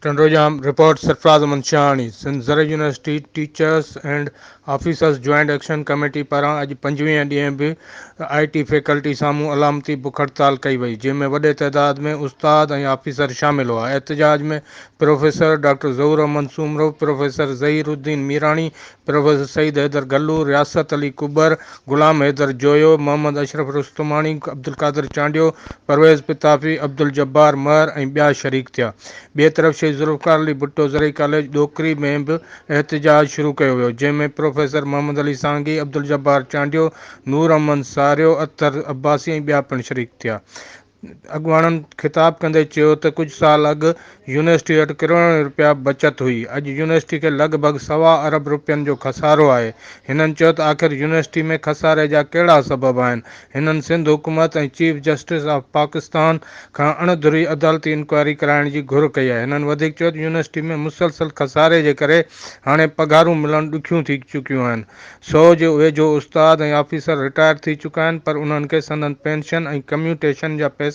Tandojam, report, Sarfraz Ahmed Shahani, Sindh زرعي university teachers and officers joint action committee پاران اڄ پنجويهين ڏينهن به آء ٽي فيڪلٽي سامهون علامتي بک هڙتال ڪئي وئي جنهن ۾ وڏي تعداد ۾ استاد ۽ آفيسر شامل هئا احتجاج ۾ professor doctor Zahoor Ahmed Soomro, professor Zaheer Uddin Mirani, professor Syed Haider Gullo, Riasat Ali Kubar, Ghulam Haider Joyo, Muhammad Ashraf Rustamani, Abdulqadir Chandio, Parvez Pitafi, Abdul Jabbar Mehar ۽ ٻيا شريڪ ٿيا. ٻئي طرف شهيد ذوالفقار علي ڀٽو زرعي ڪاليج ڏوڪري ۾ به احتجاج شروع ڪيو ويو، جنهن ۾ پروفيسر محمد علي سانگي، عبدالجبار چانڊيو، نور احمد ساريو، اطهر عباسي ۽ ٻيا پڻ شريڪ ٿيا. اڳواڻن خطاب ڪندي چيو ته ڪجهه سال اڳ يونيورسٽي وٽ ڪروڙين رپيا بچت هئي، اڄ يونيورسٽي کي لڳ ڀڳ سوا ارب رپين جو خسارو آهي. هنن چيو ته آخر يونيورسٽي ۾ خساري جا ڪهڙا سبب آهن؟ هنن سنڌ حڪومت ۽ چيف جسٽس آف پاڪستان کان اڻ ڌري عدالتي انڪوائري ڪرائڻ جي گهر ڪئي آهي. هنن وڌيڪ چيو ته يونيورسٽي ۾ مسلسل خساري جي ڪري هاڻي پگهارون ملڻ ڏکيون ٿي چڪيون آهن. سو جي ويجهو استاد ۽ آفيسر رٽائر ٿي چڪا آهن پر انهن کي سندن پينشن ۽ ڪميوٽيشن جا پئسا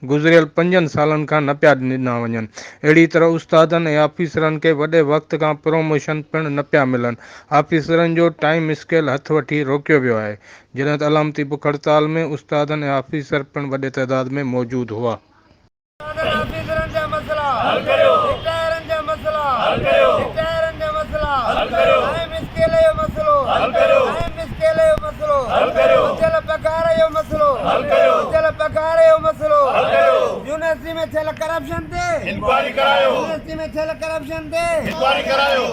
گذريل پنجن سالن کان نه پيا ڏنا وڃن. اهڙي طرح استادن ۽ آفيسرن کي وڏي وقت کان پروموشن پڻ نه پيا ملن. آفيسرن جو ٽائيم اسڪيل هٿ وٺي روڪيو ويو آهي. جڏهن ته علامتي بک هڙتال ۾ استادن ۽ آفيسر پڻ وڏي تعداد ۾ موجود هئا. استادن آفيسرن جا مسئلا حل ڪريو رٽائرن جا مسئلا حل ڪريو رٽائرن جا مسئلا حل ڪريو ٽائيم اسڪيل جو مسئلو حل ڪريو ٽائيم اسڪيل جو مسئلو حل ڪريو بچيل پگهار جو مسئلو حل ڪريو بچيل پگهار جو مسئلو حل ڪريو يونيورسٽي ۾ ٿيل ڪرپشن تي انڪوائري ڪرايو يونيورسٽي ۾ ٿيل ڪرپشن تي انڪوائري ڪرايو.